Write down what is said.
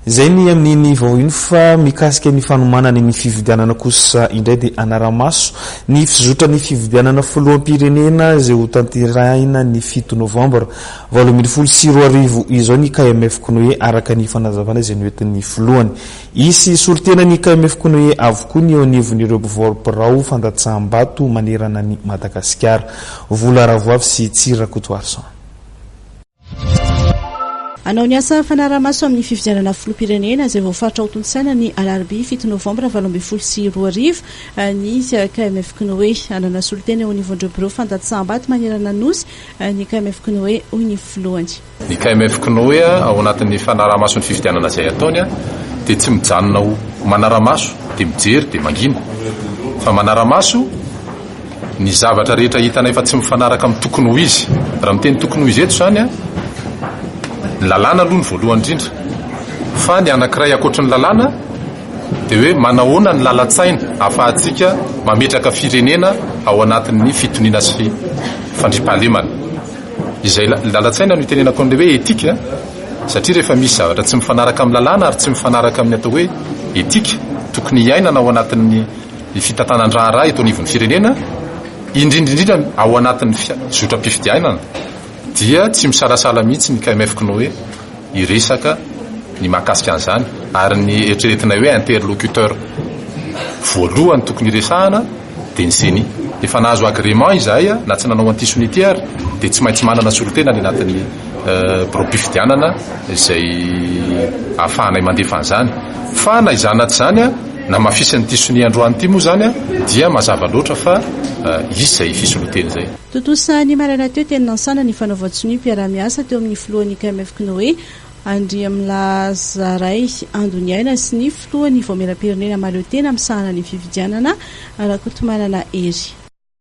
Izay ny amin'iny vaovao iny fa mikasika ny fanomanana ny fifidianana kosa indray dia hanara-maso ny fizotran'ny fifidianana filoham-pirenena izay hotanterahina ny 7 novambra 2018 izao ny KMF Cnoe araka ny fanazavana izay noentin'ny filohany. Hisy solontena ny KMF Cnoe avokoa ny eo anivon'ireo birao fandatsaham-bato manerana an'i Madagasikara. Vola Ravoavy sy Tsiry Rakotoarison. Hanao ny asa fanaraha-maso amin'ny fifidianana filoham-pirenena izay voafaritra hotontosaina ny alarobia 7 novambra 2018 ny KMF Cnoe. Hanana solontena eo anivon'ireo birao fandatsaham-bato manerana ny Nosy ny KMF Cnoe, hoy ny filohany. Ny KMF Cnoe ao anatin'ny fanaraha-maso ny fifidianana izay ataony dia tsy mijanona ho manara-maso dia mijery dia mangina fa manara-maso Ny zavatra rehetra hitanay fa tsy mifanaraka amin'ny tokony ho izy. Raha miteny tokony ho izy eto izany an, ny lalàna aloha ny voalohany indrindra. Fa ny anankiray ankoatry ny lalàna dia hoe manahoana ny lalan-tsaina ahafahantsika mametraka firenena ao anatin'ny fitoniana sy fandriampahalemana. Izay lalan-tsaina no itenenako an'ilay hoe éthique satria rehefa misy zavatra tsy mifanaraka amin'ny lalàna ary tsy mifanaraka amin'ny atao hoe éthique tokony hiainana ao anatin'ny Ny fitantanan-draharaha eto anivon'ny firenena, indrindra indrindra ao anatin'ny zotram-pifidianana, dia tsy misalasala mihitsy ny KMF Cnoe hiresaka ny mahakasika an'izany ary ny eritreretinay hoe interlocuteur voalohany tokony hiresahana dia ny Ceni. Efa nahazo agrément izahay na tsy nanao an'ity sonia ity ary dia tsy maintsy manana solontena any anatin'ny biraom-pifidianana izay ahafahanay mandefa an'izany. Fa na izany na tsy izany, Namafisin'ity sonia androany ity moa izany dia mazava loatra fa hisy izay fisolontena izay. Tontosa ny maraina teo teny Nansana ny fanaovan-tsoniam-piaraha-miasa teo amin'ny filohan'ny KMF Cnoe, Andriamilazaray Andoniaina sy ny filohan'ny Vaomieram-pirenena mahaleo tena misahana ny fifidianana, Rakotomanana Hery.